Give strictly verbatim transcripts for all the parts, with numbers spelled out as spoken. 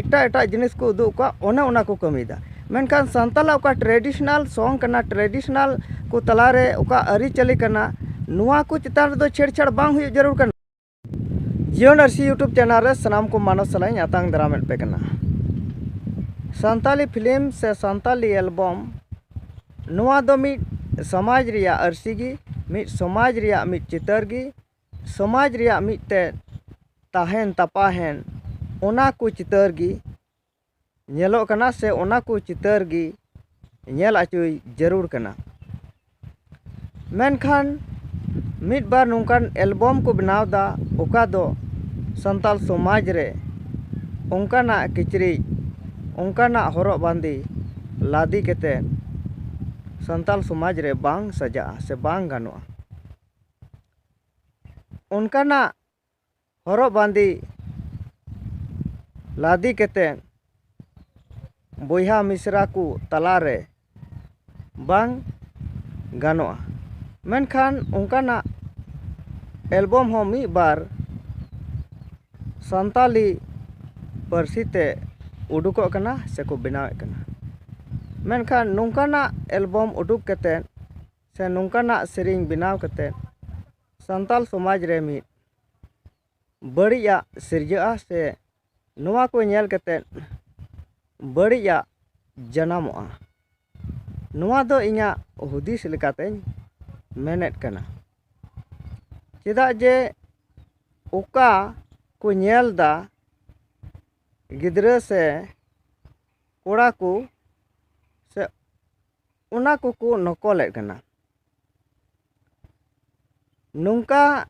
ᱮᱴᱟᱜ ᱮᱴᱟᱜ ᱡᱤᱱᱤᱥ ᱠᱚ ᱩᱫᱩᱜ ᱠᱚᱣᱟ, ᱚᱱᱮ ᱚᱱᱟ ᱠᱚ ᱠᱟᱹᱢᱤᱭᱮᱫᱟ᱾ ᱢᱮᱱᱠᱷᱟᱱ ᱥᱟᱱᱛᱟᱞᱟᱜ ᱚᱠᱟ traditional song ᱠᱟᱱᱟ, traditional ᱠᱚ ᱛᱟᱞᱟᱨᱮ ᱚᱠᱟ ᱟᱹᱨᱤᱪᱟᱹᱞᱤ ᱠᱟᱱᱟ, ᱱᱚᱣᱟ ᱠᱚ ᱪᱮᱛᱟᱱ ᱨᱮᱫᱚ ᱪᱷᱮᱲᱪᱷᱟᱲ ᱵᱟᱝ ᱦᱩᱭᱩᱜ ᱡᱟᱹᱨᱩᱲ ᱠᱟᱱᱟ᱾ ᱡᱤᱭᱚᱱ ᱟᱹᱨᱥᱤ YouTube channel ᱨᱮ ᱥᱟᱱᱟᱢ ᱠᱚ ᱢᱟᱱᱚᱥ ᱥᱟᱞᱟᱜ ᱤᱧ ᱟᱛᱟᱝ ᱫᱟᱨᱟᱢᱮᱫ ᱯᱮ ᱠᱟᱱᱟ᱾ ᱥᱟᱱᱛᱟᱞᱤ film ᱥᱮ ᱥᱟᱱᱛᱟᱞᱤ album, ᱱᱚᱣᱟ ᱫᱚ ᱢᱤᱫ ᱥᱚᱢᱟᱡᱽ ᱨᱮᱭᱟᱜ ᱟᱹᱨᱥᱤ ᱜᱮ, ᱢᱤᱫ ᱥᱚᱢᱟᱡᱽ ᱨᱮᱭᱟᱜ ᱢᱤᱫ ᱪᱤᱛᱟᱹᱨ ᱜᱮ, ᱥᱚᱢᱟᱡᱽ ᱨᱮᱭᱟᱜ ᱢᱤᱫᱴᱮᱱ ᱛᱟᱦᱮᱱ ᱛᱟᱯᱟᱦᱮᱱ, ᱚᱱᱟ ᱠᱚ ᱪᱤᱛᱟᱹᱨ ᱜᱮ ᱧᱮᱞᱚᱜ ᱠᱟᱱᱟ ᱥᱮ ᱚᱱᱟ ᱠᱚ ᱪᱤᱛᱟᱹᱨ ᱜᱮ ᱧᱮᱞ ᱚᱪᱚᱭ ᱡᱟᱹᱨᱩᱲ ᱠᱟᱱᱟ᱾ ᱢᱮᱱᱠᱷᱟᱱ ᱢᱤᱫ ᱵᱟᱨ ᱱᱚᱝᱠᱟᱱ album ᱠᱚ ᱵᱮᱱᱟᱣ ᱮᱫᱟ, ᱚᱠᱟ ᱫᱚ ᱥᱟᱱᱛᱟᱲ ᱥᱚᱢᱟᱡᱽ ᱨᱮ ᱚᱱᱠᱟᱱᱟᱜ ᱠᱤᱪᱨᱤᱡ, ᱚᱱᱠᱟᱱᱟᱜ ᱦᱚᱨᱚᱜ ᱵᱟᱸᱫᱮ ᱞᱟᱫᱮ ᱠᱟᱛᱮ ᱥᱟᱱᱛᱟᱲ ᱥᱚᱢᱟᱡᱽ ᱨᱮ ᱵᱟᱝ ᱥᱟᱡᱟᱜᱼᱟ ᱥᱮ ᱵᱟᱝ ᱜᱟᱱᱚᱜᱼᱟ᱾ ᱚᱱᱠᱟᱱᱟᱜ ᱦᱚᱨᱚᱜ ᱵᱟᱸᱫᱮ ᱞᱟᱫᱮ ᱠᱟᱛᱮ ᱵᱚᱭᱦᱟ ᱢᱤᱥᱨᱟ ᱠᱚ ᱛᱟᱞᱟᱨᱮ ᱵᱟᱝ ᱜᱟᱱᱚᱜᱼᱟ᱾ ᱢᱮᱱᱠᱷᱟᱱ ᱚᱱᱠᱟᱱᱟᱜ album ᱦᱚᱸ ᱢᱤᱫ ᱵᱟᱨ ᱥᱟᱱᱛᱟᱞᱤ ᱯᱟᱹᱨᱥᱤ ᱛᱮ ᱩᱰᱩᱠᱚᱜ ᱠᱟᱱᱟ ᱥᱮᱠᱚ ᱵᱮᱱᱟᱣᱮᱫ ᱠᱟᱱᱟ᱾ ᱢᱮᱱᱠᱷᱟᱱ ᱱᱚᱝᱠᱟᱱᱟᱜ album ᱩᱰᱩᱠ ᱠᱟᱛᱮ ᱥᱮ ᱱᱚᱝᱠᱟᱱᱟᱜ ᱥᱮᱨᱮᱧ ᱵᱮᱱᱟᱣ ᱠᱟᱛᱮ ᱥᱟᱱᱛᱟᱞ ᱥᱚᱢᱟᱡᱽ ᱨᱮ ᱢᱤᱫ ᱵᱟᱹᱲᱤᱡᱟᱜ ᱥᱤᱨᱡᱟᱹᱜᱼᱟ ᱥᱮ ᱱᱚᱣᱟ ᱠᱚ ᱧᱮᱞ ᱠᱟᱛᱮ ᱵᱟᱹᱲᱤᱡᱟᱜ ᱡᱟᱱᱟᱢᱚᱜᱼᱟ᱾ ᱱᱚᱣᱟ ᱫᱚ ᱤᱧᱟᱹᱜ ᱦᱩᱫᱤᱥ ᱞᱮᱠᱟᱛᱮᱧ ᱢᱮᱱᱮᱫ ᱠᱟᱱᱟ᱾ ᱪᱮᱫᱟᱜ ᱡᱮ ᱚᱠᱟ ᱠᱚ ᱧᱮᱞ ᱫᱟ ᱜᱤᱫᱽᱨᱟᱹ ᱥᱮ ᱠᱚᱲᱟ ᱠᱚ ᱥᱮ ᱚᱱᱟ ᱠᱚᱠᱚ ᱱᱚᱠᱚᱞᱮᱫ ᱠᱟᱱᱟ᱾ ᱱᱚᱝᱠᱟ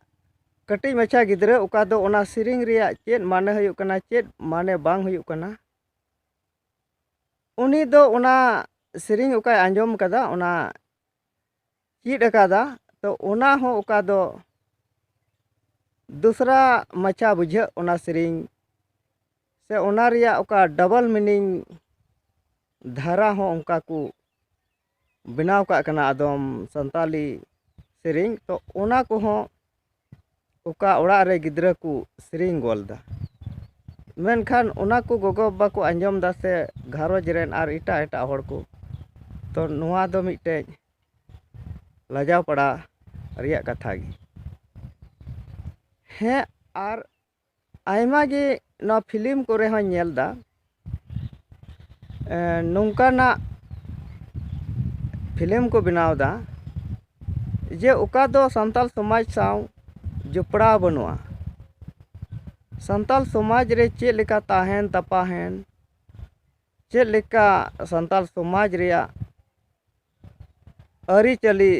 ᱠᱟᱹᱴᱤᱡ ᱢᱟᱪᱷᱟ ᱜᱤᱫᱽᱨᱟᱹ ᱚᱠᱟ ᱫᱚ ᱚᱱᱟ ᱥᱮᱨᱮᱧ ᱨᱮᱭᱟᱜ ᱪᱮᱫ ᱢᱟᱱᱮ ᱦᱩᱭᱩᱜ ᱠᱟᱱᱟ, ᱪᱮᱫ ᱢᱟᱱᱮ ᱵᱟᱝ ᱦᱩᱭᱩᱜ ᱠᱟᱱᱟ, ᱩᱱᱤ ᱫᱚ ᱚᱱᱟ ᱥᱮᱨᱮᱧ ᱚᱠᱟᱭ ᱟᱸᱡᱚᱢ ᱠᱟᱫᱟ, ᱚᱱᱟ ᱪᱮᱫ ᱟᱠᱟᱫᱟ, ᱛᱚ ᱚᱱᱟ ᱦᱚᱸ ᱚᱠᱟ ᱫᱚ ᱫᱚᱥᱨᱟ ᱢᱟᱪᱷᱟ ᱵᱩᱡᱷᱟᱹᱜ ᱚᱱᱟ ᱥᱮᱨᱮᱧ, ᱥᱮ ᱚᱱᱟ ᱨᱮᱭᱟᱜ ᱚᱠᱟ double meaning ᱫᱷᱟᱨᱟ ᱦᱚᱸ ᱚᱱᱠᱟ ᱠᱚ ᱵᱮᱱᱟᱣ ᱠᱟᱜ ᱠᱟᱱᱟ ᱟᱫᱚᱢ ᱥᱟᱱᱛᱟᱞᱤ ᱥᱮᱨᱮᱧ᱾ ᱛᱚ ᱚᱱᱟ ᱠᱚᱦᱚᱸ ᱚᱠᱟ ᱚᱲᱟᱜ ᱨᱮ ᱜᱤᱫᱽᱨᱟᱹ ᱠᱚ ᱥᱮᱨᱮᱧ ᱜᱚᱞ ᱫᱟ, ᱢᱮᱱᱠᱷᱟᱱ ᱚᱱᱟ ᱠᱚ ᱜᱚᱜᱚ ᱵᱟᱵᱟ ᱠᱚ ᱟᱸᱡᱚᱢ ᱫᱟ ᱥᱮ ᱜᱷᱟᱨᱚᱸᱡᱽ ᱨᱮᱱ ᱟᱨ ᱮᱴᱟᱜ ᱮᱴᱟᱜ ᱦᱚᱲ ᱠᱚ, ᱛᱚ ᱱᱚᱣᱟ ᱫᱚ ᱢᱤᱫᱴᱮᱡ ᱞᱟᱡᱟᱣ ᱯᱟᱲᱟ ᱨᱮᱭᱟᱜ ᱠᱟᱛᱷᱟ ᱜᱮ᱾ ᱦᱮᱸ, ᱟᱨ ᱟᱭᱢᱟ ᱜᱮ ᱱᱚᱣᱟ ᱯᱷᱤᱞᱢ ᱠᱚᱨᱮ ᱦᱚᱸᱧ ᱧᱮᱞ ᱫᱟ, ᱮᱸ, ᱱᱚᱝᱠᱟᱱᱟᱜ ᱯᱷᱤᱞᱢ ᱠᱚ ᱵᱮᱱᱟᱣ ᱫᱟ ᱡᱮ ᱚᱠᱟ ᱫᱚ ᱥᱟᱱᱛᱟᱞ ᱥᱚᱢᱟᱡᱽ ᱥᱟᱶ ᱡᱚᱯᱲᱟᱣ ᱵᱟᱹᱱᱩᱜᱼᱟ᱾ ᱥᱟᱱᱛᱟᱞ ᱥᱚᱢᱟᱡᱽ ᱨᱮ ᱪᱮᱫ ᱞᱮᱠᱟ ᱛᱟᱦᱮᱱ ᱛᱟᱯᱟᱦᱮᱱ, ᱪᱮᱫ ᱞᱮᱠᱟ ᱥᱟᱱᱛᱟᱞ ᱥᱚᱢᱟᱡᱽ ᱨᱮᱭᱟᱜ ᱟᱹᱨᱤᱪᱟᱹᱞᱤ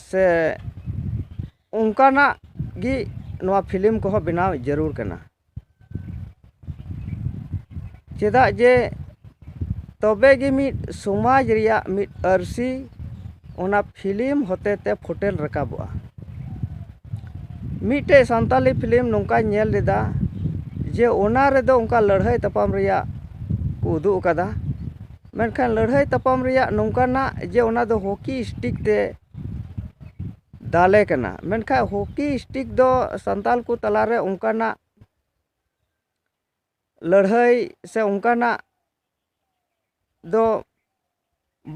ᱥᱮ ᱚᱱᱠᱟᱱᱟᱜ ᱜᱮ ᱱᱚᱣᱟ ᱯᱷᱤᱞᱢ ᱠᱚᱦᱚᱸ ᱵᱮᱱᱟᱣ ᱡᱟᱹᱨᱩᱲ ᱠᱟᱱᱟ᱾ ᱪᱮᱫᱟᱜ ᱡᱮ ᱛᱚᱵᱮ ᱜᱮ ᱢᱤᱫ ᱥᱚᱢᱟᱡᱽ ᱨᱮᱭᱟᱜ ᱢᱤᱫ ᱟᱹᱨᱥᱤ ᱚᱱᱟ ᱯᱷᱤᱞᱢ ᱦᱚᱛᱮ ᱛᱮ ᱯᱷᱩᱴᱮᱞ ᱨᱟᱠᱟᱵᱚᱜᱼᱟ᱾ ᱢᱤᱫᱴᱮᱡ ᱥᱟᱱᱛᱟᱞᱤ ᱯᱷᱤᱞᱢ ᱱᱚᱝᱠᱟᱧ ᱧᱮᱞ ᱞᱮᱫᱟ ᱡᱮ ᱚᱱᱟ ᱨᱮᱫᱚ ᱚᱱᱠᱟ ᱞᱟᱹᱲᱦᱟᱹᱭ ᱛᱟᱯᱟᱢ ᱨᱮᱭᱟᱜ ᱠᱚ ᱩᱫᱩᱜ ᱟᱠᱟᱫᱟ, ᱢᱮᱱᱠᱷᱟᱱ ᱞᱟᱹᱲᱦᱟᱹᱭ ᱛᱟᱯᱟᱢ ᱨᱮᱭᱟᱜ ᱱᱚᱝᱠᱟᱱᱟᱜ ᱡᱮ ᱚᱱᱟ ᱫᱚ ᱦᱚᱠᱤ ᱥᱴᱤᱠ ᱛᱮ ᱫᱟᱞᱮ ᱠᱟᱱᱟ, ᱢᱮᱱᱠᱷᱟᱱ ᱦᱚᱠᱤ ᱥᱴᱤᱠ ᱫᱚ ᱥᱟᱱᱛᱟᱞ ᱠᱚ ᱛᱟᱞᱟᱨᱮ ᱚᱱᱠᱟᱱᱟᱜ ᱞᱟᱹᱲᱦᱟᱹᱭ ᱥᱮ ᱚᱱᱠᱟᱱᱟᱜ ᱫᱚ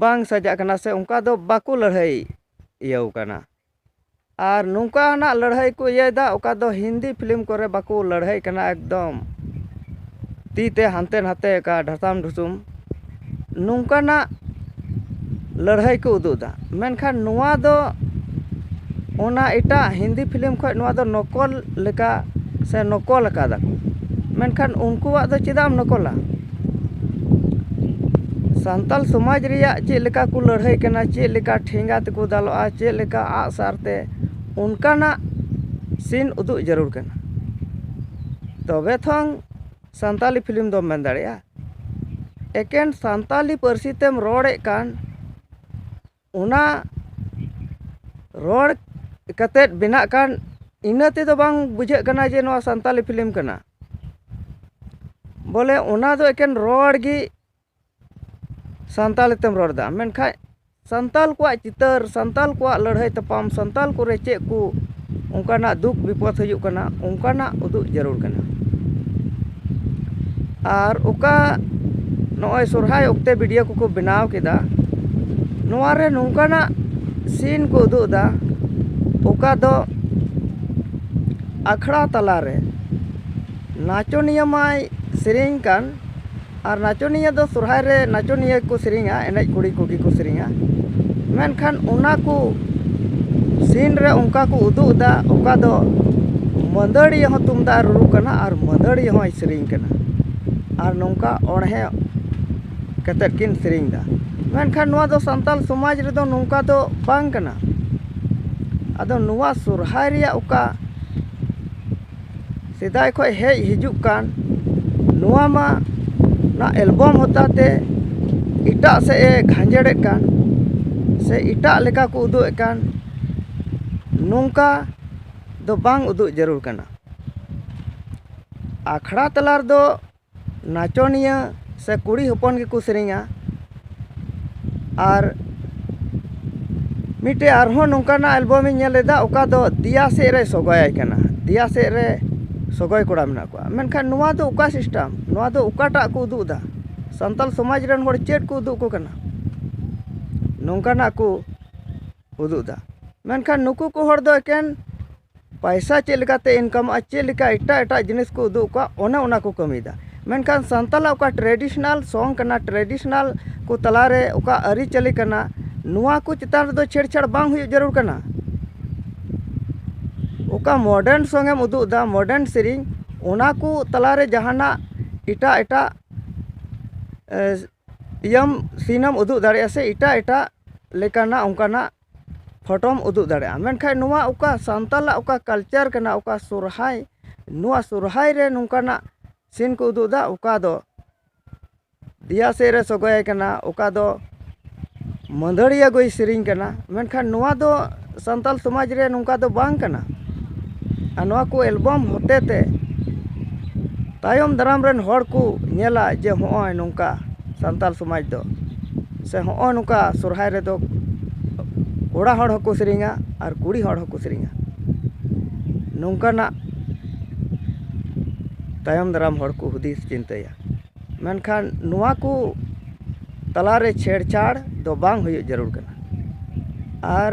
ᱵᱟᱝ ᱥᱟᱡᱟᱜ ᱠᱟᱱᱟ ᱥᱮ ᱚᱱᱠᱟ ᱫᱚ ᱵᱟᱠᱚ ᱞᱟᱹᱲᱦᱟᱹᱭ ᱤᱭᱟᱹᱣ ᱠᱟᱱᱟ᱾ ᱟᱨ ᱱᱚᱝᱠᱟᱱᱟᱜ ᱞᱟᱹᱲᱦᱟᱹᱭ ᱠᱚ ᱤᱭᱟᱹᱭᱮᱫᱟ, ᱚᱠᱟ ᱫᱚ ᱦᱤᱱᱫᱤ ᱯᱷᱤᱞᱢ ᱠᱚᱨᱮ ᱵᱟᱠᱚ ᱞᱟᱹᱲᱦᱟᱹᱭ ᱠᱟᱱᱟ, ᱮᱠᱫᱚᱢ ᱛᱤ ᱛᱮ ᱦᱟᱱᱛᱮ ᱱᱟᱛᱮ ᱚᱠᱟ ᱰᱷᱟᱥᱟᱢ ᱰᱷᱩᱥᱩᱢ ᱱᱚᱝᱠᱟᱱᱟᱜ ᱞᱟᱹᱲᱦᱟᱹᱭ ᱠᱚ ᱩᱫᱩᱜ ᱮᱫᱟ᱾ ᱢᱮᱱᱠᱷᱟᱱ ᱱᱚᱣᱟ ᱫᱚ ᱚᱱᱟ ᱮᱴᱟᱜ ᱦᱤᱱᱫᱤ ᱯᱷᱤᱞᱢ ᱠᱷᱚᱱ ᱱᱚᱣᱟ ᱫᱚ ᱱᱚᱠᱚᱞ ᱞᱮᱠᱟ ᱥᱮ ᱱᱚᱠᱚᱞ ᱟᱠᱟᱫᱟ ᱠᱚ᱾ ᱢᱮᱱᱠᱷᱟᱱ ᱩᱱᱠᱩᱣᱟᱜ ᱫᱚ ᱪᱮᱫᱟᱜ ᱮᱢ ᱱᱚᱠᱚᱞᱟ? ᱥᱟᱱᱛᱟᱞ ᱥᱚᱢᱟᱡᱽ ᱨᱮᱭᱟᱜ ᱪᱮᱫ ᱞᱮᱠᱟ ᱠᱚ ᱞᱟᱹᱲᱦᱟᱹᱭ ᱠᱟᱱᱟ, ᱪᱮᱫ ᱞᱮᱠᱟ ᱴᱷᱮᱸᱜᱟ ᱛᱮᱠᱚ ᱫᱟᱞᱚᱜᱼᱟ, ᱪᱮᱫ ᱞᱮᱠᱟ ᱟᱜᱼᱥᱟᱨ ᱛᱮ, ᱚᱱᱠᱟᱱᱟᱜ ᱥᱤᱱ ᱩᱫᱩᱜ ᱡᱟᱹᱨᱩᱲ ᱠᱟᱱᱟ᱾ ᱛᱚᱵᱮ ᱛᱷᱚᱝ ᱥᱟᱱᱛᱟᱞᱤ ᱯᱷᱤᱞᱢ ᱫᱚᱢ ᱢᱮᱱ ᱫᱟᱲᱮᱭᱟᱜᱼᱟ᱾ ᱮᱠᱮᱱ ᱥᱟᱱᱛᱟᱞᱤ ᱯᱟᱹᱨᱥᱤ ᱛᱮᱢ ᱨᱚᱲᱮᱫ ᱠᱟᱱ, ᱚᱱᱟ ᱨᱚᱲ ᱠᱟᱛᱮᱫ ᱵᱮᱱᱟᱜ ᱠᱟᱱ, ᱤᱱᱟᱹ ᱛᱮᱫᱚ ᱵᱟᱝ ᱵᱩᱡᱷᱟᱹᱜ ᱠᱟᱱᱟ ᱡᱮ ᱱᱚᱣᱟ ᱥᱟᱱᱛᱟᱞᱤ ᱯᱷᱤᱞᱢ ᱠᱟᱱᱟ᱾ ᱵᱚᱞᱮ ᱚᱱᱟ ᱫᱚ ᱮᱠᱮᱱ ᱨᱚᱲ ᱜᱮ ᱥᱟᱱᱛᱟᱞᱤ ᱛᱮᱢ ᱨᱚᱲ ᱮᱫᱟ, ᱢᱮᱱᱠᱷᱟᱱ ᱥᱟᱱᱛᱟᱞ ᱠᱚᱣᱟᱜ ᱪᱤᱛᱟᱹᱨ, ᱥᱟᱱᱛᱟᱞ ᱠᱚᱣᱟᱜ ᱞᱟᱹᱲᱦᱟᱹᱭ ᱛᱟᱯᱟᱢ, ᱥᱟᱱᱛᱟᱞ ᱠᱚᱨᱮ ᱪᱮᱫ ᱠᱚ ᱚᱱᱠᱟᱱᱟᱜ ᱫᱩᱠ ᱵᱤᱯᱚᱫ ᱦᱩᱭᱩᱜ ᱠᱟᱱᱟ, ᱚᱱᱠᱟᱱᱟᱜ ᱩᱫᱩᱜ ᱡᱟᱹᱨᱩᱲ ᱠᱟᱱᱟ᱾ ᱟᱨ ᱚᱠᱟ ᱱᱚᱜᱼᱚᱭ ᱥᱚᱨᱦᱟᱭ ᱚᱠᱛᱮ ᱵᱷᱤᱰᱤᱭᱳ ᱠᱚᱠᱚ ᱵᱮᱱᱟᱣ ᱠᱮᱫᱟ, ᱱᱚᱣᱟ ᱨᱮ ᱱᱚᱝᱠᱟᱱᱟᱜ ᱥᱤᱱ ᱠᱚ ᱩᱫᱩᱜ ᱮᱫᱟ, ᱚᱠᱟ ᱫᱚ ᱟᱠᱷᱲᱟ ᱛᱟᱞᱟᱨᱮ ᱱᱟᱪᱚᱱᱤᱭᱟᱹ ᱢᱟᱭ ᱥᱮᱨᱮᱧ ᱠᱟᱱ, ᱟᱨ ᱱᱟᱪᱚᱱᱤᱭᱟᱹ ᱫᱚ ᱥᱚᱨᱦᱟᱭ ᱨᱮ ᱱᱟᱪᱚᱱᱤᱭᱟᱹ ᱠᱚ ᱥᱮᱨᱮᱧᱟ, ᱮᱱᱮᱡ ᱠᱩᱲᱤ ᱠᱚᱜᱮ ᱠᱚ ᱥᱮᱨᱮᱧᱟ᱾ ᱢᱮᱱᱠᱷᱟᱱ ᱚᱱᱟ ᱠᱚ ᱥᱤᱱ ᱨᱮ ᱚᱱᱠᱟ ᱠᱚ ᱩᱫᱩᱜ ᱮᱫᱟ, ᱚᱠᱟ ᱫᱚ ᱢᱟᱹᱫᱟᱹᱲᱤᱭᱟᱹ ᱦᱚᱸ ᱛᱩᱢᱫᱟᱜ ᱨᱩᱨᱩ ᱠᱟᱱᱟ ᱟᱨ ᱢᱟᱹᱫᱟᱹᱲᱤᱭᱟᱹ ᱦᱚᱸᱭ ᱥᱮᱨᱮᱧ ᱠᱟᱱᱟ, ᱟᱨ ᱱᱚᱝᱠᱟ ᱚᱬᱦᱮ ᱠᱟᱛᱮᱫ ᱠᱤᱱ ᱥᱮᱨᱮᱧ ᱮᱫᱟ᱾ ᱢᱮᱱᱠᱷᱟᱱ ᱱᱚᱣᱟ ᱫᱚ ᱥᱟᱱᱛᱟᱲ ᱥᱚᱢᱟᱡᱽ ᱨᱮᱫᱚ ᱱᱚᱝᱠᱟ ᱫᱚ ᱵᱟᱝ ᱠᱟᱱᱟ᱾ ᱟᱫᱚ ᱱᱚᱣᱟ ᱥᱚᱨᱦᱟᱭ ᱨᱮᱭᱟᱜ ᱚᱠᱟ ᱥᱮᱫᱟᱭ ᱠᱷᱚᱱ ᱦᱮᱡ ᱦᱤᱡᱩᱜ ᱠᱟᱱ, ᱱᱚᱣᱟ ᱢᱟ ᱚᱱᱟ ᱮᱞᱵᱚᱢ ᱦᱚᱛᱟᱛᱮ ᱮᱴᱟᱜ ᱥᱮᱫ ᱮ ᱜᱷᱟᱸᱡᱮᱲᱮᱫ ᱠᱟᱱ ᱥᱮ ᱮᱴᱟᱜ ᱞᱮᱠᱟ ᱠᱚ ᱩᱫᱩᱜ ᱮᱫ ᱠᱟᱱ, ᱱᱚᱝᱠᱟ ᱫᱚ ᱵᱟᱝ ᱩᱫᱩᱜ ᱡᱟᱹᱨᱩᱲ ᱠᱟᱱᱟ᱾ ᱟᱠᱷᱲᱟ ᱛᱟᱞᱟ ᱨᱮᱫᱚ ᱱᱟᱪᱚᱱᱤᱭᱟᱹ ᱥᱮ ᱠᱩᱲᱤ ᱦᱚᱯᱚᱱ ᱜᱮᱠᱚ ᱥᱮᱨᱮᱧᱟ᱾ ᱟᱨ ᱢᱤᱫᱴᱮᱡ ᱟᱨᱦᱚᱸ ᱱᱚᱝᱠᱟᱱᱟᱜ ᱮᱞᱵᱚᱢᱤᱧ ᱧᱮᱞ ᱞᱮᱫᱟ, ᱚᱠᱟ ᱫᱚ ᱫᱮᱭᱟ ᱥᱮᱫ ᱨᱮ ᱥᱚᱜᱚᱭᱟᱭ ᱠᱟᱱᱟ, ᱫᱮᱭᱟ ᱥᱮᱫ ᱨᱮ ᱥᱚᱜᱚᱭ ᱠᱚᱲᱟ ᱢᱮᱱᱟᱜ ᱠᱚᱣᱟ᱾ ᱢᱮᱱᱠᱷᱟᱱ ᱱᱚᱣᱟ ᱫᱚ ᱚᱠᱟ ᱥᱤᱥᱴᱮᱢ? ᱱᱚᱣᱟ ᱫᱚ ᱚᱠᱟᱴᱟᱜ ᱠᱚ ᱩᱫᱩᱜ ᱮᱫᱟ? ᱥᱟᱱᱛᱟᱲ ᱥᱚᱢᱟᱡᱽ ᱨᱮᱱ ᱦᱚᱲ ᱪᱮᱫ ᱠᱚ ᱩᱫᱩᱜ ᱟᱠᱚ ᱠᱟᱱᱟ? ᱱᱚᱝᱠᱟᱱᱟᱜ ᱠᱚ ᱩᱫᱩᱜ ᱮᱫᱟ᱾ ᱢᱮᱱᱠᱷᱟᱱ ᱱᱩᱠᱩ ᱠᱚ ᱦᱚᱲ ᱫᱚ ᱮᱠᱮᱱ ᱯᱟᱭᱥᱟ ᱪᱮᱫ ᱞᱮᱠᱟᱛᱮ ᱤᱱᱠᱟᱢᱚᱜᱼᱟ, ᱪᱮᱫ ᱞᱮᱠᱟ ᱮᱴᱟᱜ ᱮᱴᱟᱜ ᱡᱤᱱᱤᱥ ᱠᱚ ᱩᱫᱩᱜ ᱠᱚᱣᱟ, ᱚᱱᱮ ᱚᱱᱟ ᱠᱚ ᱠᱟᱹᱢᱤᱭᱮᱫᱟ᱾ ᱢᱮᱱᱠᱷᱟᱱ ᱥᱟᱱᱛᱟᱞᱟᱜ ᱚᱠᱟ ᱴᱨᱮᱰᱤᱥᱚᱱᱟᱞ ᱥᱚᱝ ᱠᱟᱱᱟ, ᱴᱨᱮᱰᱤᱥᱚᱱᱟᱞ ᱠᱚ ᱛᱟᱞᱟᱨᱮ ᱚᱠᱟ ᱟᱹᱨᱤᱪᱟᱹᱞᱤ ᱠᱟᱱᱟ, ᱱᱚᱣᱟ ᱠᱚ ᱪᱮᱛᱟᱱ ᱨᱮᱫᱚ ᱪᱷᱮᱲᱪᱷᱟᱲ ᱵᱟᱝ ᱦᱩᱭᱩᱜ ᱡᱟᱹᱨᱩᱲ ᱠᱟᱱᱟ᱾ ᱚᱠᱟ ᱢᱚᱰᱟᱨᱱ ᱥᱚᱝ ᱮᱢ ᱩᱫᱩᱜ ᱮᱫᱟ, ᱢᱚᱰᱟᱨᱱ ᱥᱮᱨᱮᱧ, ᱚᱱᱟ ᱠᱚ ᱛᱟᱞᱟᱨᱮ ᱡᱟᱦᱟᱱᱟᱜ ᱮᱴᱟᱜ ᱮᱴᱟᱜ, ᱮ, ᱤᱭᱟᱹᱢ, ᱥᱤᱱᱮᱢ ᱩᱫᱩᱜ ᱫᱟᱲᱮᱭᱟᱜᱼᱟ ᱥᱮ ᱮᱴᱟᱜ ᱮᱴᱟᱜ ᱞᱮᱠᱟᱱᱟᱜ ᱚᱱᱠᱟᱱᱟᱜ ᱯᱷᱳᱴᱳᱢ ᱩᱫᱩᱜ ᱫᱟᱲᱮᱭᱟᱜᱼᱟ᱾ ᱢᱮᱱᱠᱷᱟᱱ ᱱᱚᱣᱟ ᱚᱠᱟ ᱥᱟᱱᱛᱟᱞᱟᱜ ᱚᱠᱟ ᱠᱟᱞᱪᱟᱨ ᱠᱟᱱᱟ, ᱚᱠᱟ ᱥᱚᱨᱦᱟᱭ, ᱱᱚᱣᱟ ᱥᱚᱨᱦᱟᱭ ᱨᱮ ᱱᱚᱝᱠᱟᱱᱟᱜ ᱥᱤᱱ ᱠᱚ ᱩᱫᱩᱜ ᱮᱫᱟ, ᱚᱠᱟ ᱫᱚ ᱫᱮᱭᱟ ᱥᱮᱫ ᱨᱮ ᱥᱚᱜᱚᱭᱟᱭ ᱠᱟᱱᱟ, ᱚᱠᱟ ᱫᱚ ᱢᱟᱹᱫᱟᱹᱲᱤᱭᱟᱹ ᱜᱚᱭ ᱥᱮᱨᱮᱧ ᱠᱟᱱᱟ᱾ ᱢᱮᱱᱠᱷᱟᱱ ᱱᱚᱣᱟ ᱫᱚ ᱥᱟᱱᱛᱟᱞ ᱥᱚᱢᱟᱡᱽ ᱨᱮ ᱱᱚᱝᱠᱟ ᱫᱚ ᱵᱟᱝ ᱠᱟᱱᱟ᱾ ᱟᱨ ᱱᱚᱣᱟ ᱠᱚ ᱮᱞᱵᱚᱢ ᱦᱚᱛᱮ ᱛᱮ ᱛᱟᱭᱚᱢ ᱫᱟᱨᱟᱢ ᱨᱮᱱ ᱦᱚᱲ ᱠᱚ ᱧᱮᱞᱟ ᱡᱮ ᱦᱚᱸᱜᱼᱚᱭ ᱱᱚᱝᱠᱟ ᱥᱟᱱᱛᱟᱞ ᱥᱚᱢᱟᱡᱽ ᱫᱚ, ᱥᱮ ᱦᱚᱸᱜᱼᱚᱭ ᱱᱚᱝᱠᱟ ᱥᱚᱨᱦᱟᱭ ᱨᱮᱫᱚ ᱠᱚᱲᱟ ᱦᱚᱲ ᱦᱚᱸᱠᱚ ᱥᱮᱨᱮᱧᱟ ᱟᱨ ᱠᱩᱲᱤ ᱦᱚᱲ ᱦᱚᱸᱠᱚ ᱥᱮᱨᱮᱧᱟ᱾ ᱱᱚᱝᱠᱟᱱᱟᱜ ᱛᱟᱭᱚᱢ ᱫᱟᱨᱟᱢ ᱦᱚᱲ ᱠᱚ ᱦᱩᱫᱤᱥ ᱪᱤᱱᱛᱟᱹᱭᱟ᱾ ᱢᱮᱱᱠᱷᱟᱱ ᱱᱚᱣᱟ ᱠᱚ ᱛᱟᱞᱟᱨᱮ ᱪᱷᱮᱲᱪᱷᱟᱲ ᱫᱚ ᱵᱟᱝ ᱦᱩᱭᱩᱜ ᱡᱟᱹᱨᱩᱲ ᱠᱟᱱᱟ᱾ ᱟᱨ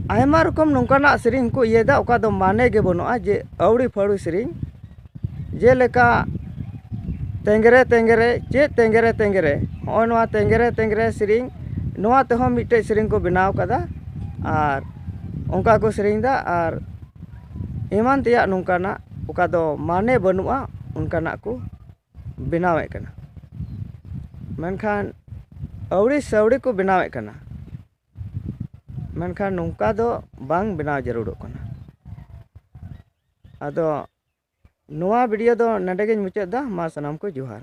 ᱟᱭᱢᱟ ᱨᱚᱠᱚᱢ ᱱᱚᱝᱠᱟᱱᱟᱜ ᱥᱮᱨᱮᱧ ᱠᱚ ᱤᱭᱟᱹᱭᱮᱫᱟ, ᱚᱠᱟ ᱫᱚ ᱢᱟᱱᱮ ᱜᱮ ᱵᱟᱹᱱᱩᱜᱼᱟ, ᱡᱮ ᱟᱹᱣᱲᱤ ᱯᱷᱟᱹᱣᱲᱤ ᱥᱮᱨᱮᱧ, ᱡᱮᱞᱮᱠᱟ ᱛᱮᱸᱜᱮᱨᱮ ᱛᱮᱸᱜᱮᱨᱮ, ᱪᱮᱫ ᱛᱮᱸᱜᱮᱨᱮ ᱛᱮᱸᱜᱮᱨᱮ, ᱦᱚᱸᱜᱼᱚ ᱱᱚᱣᱟ ᱛᱮᱸᱜᱮᱨᱮ ᱛᱮᱸᱜᱮᱨᱮ ᱥᱮᱨᱮᱧ, ᱱᱚᱣᱟ ᱛᱮᱦᱚᱸ ᱢᱤᱫᱴᱮᱡ ᱥᱮᱨᱮᱧ ᱠᱚ ᱵᱮᱱᱟᱣ ᱠᱟᱫᱟ᱾ ᱟᱨ ᱚᱱᱠᱟ ᱠᱚ ᱥᱮᱨᱮᱧ ᱫᱟ᱾ ᱟᱨ ᱮᱢᱟᱱ ᱛᱮᱭᱟᱜ ᱱᱚᱝᱠᱟᱱᱟᱜ, ᱚᱠᱟ ᱫᱚ ᱢᱟᱱᱮ ᱵᱟᱹᱱᱩᱜᱼᱟ, ᱚᱱᱠᱟᱱᱟᱜ ᱠᱚ ᱵᱮᱱᱟᱣᱮᱫ ᱠᱟᱱᱟ᱾ ᱢᱮᱱᱠᱷᱟᱱ ᱟᱹᱣᱲᱤ ᱥᱟᱹᱣᱲᱤ ᱠᱚ ᱵᱮᱱᱟᱣᱮᱫ ᱠᱟᱱᱟ᱾ ᱢᱮᱱᱠᱷᱟᱱ ᱱᱚᱝᱠᱟ ᱫᱚ ᱵᱟᱝ ᱵᱮᱱᱟᱣ ᱡᱟᱹᱨᱩᱲᱚᱜ ᱠᱟᱱᱟ᱾ ᱟᱫᱚ ᱱᱚᱣᱟ ᱵᱷᱤᱰᱤᱭᱳ ᱫᱚ ᱱᱚᱰᱮ ᱜᱤᱧ ᱢᱩᱪᱟᱹᱫ ᱫᱟ᱾ ᱢᱟ ᱥᱟᱱᱟᱢ ᱠᱚ ᱡᱚᱦᱟᱨ᱾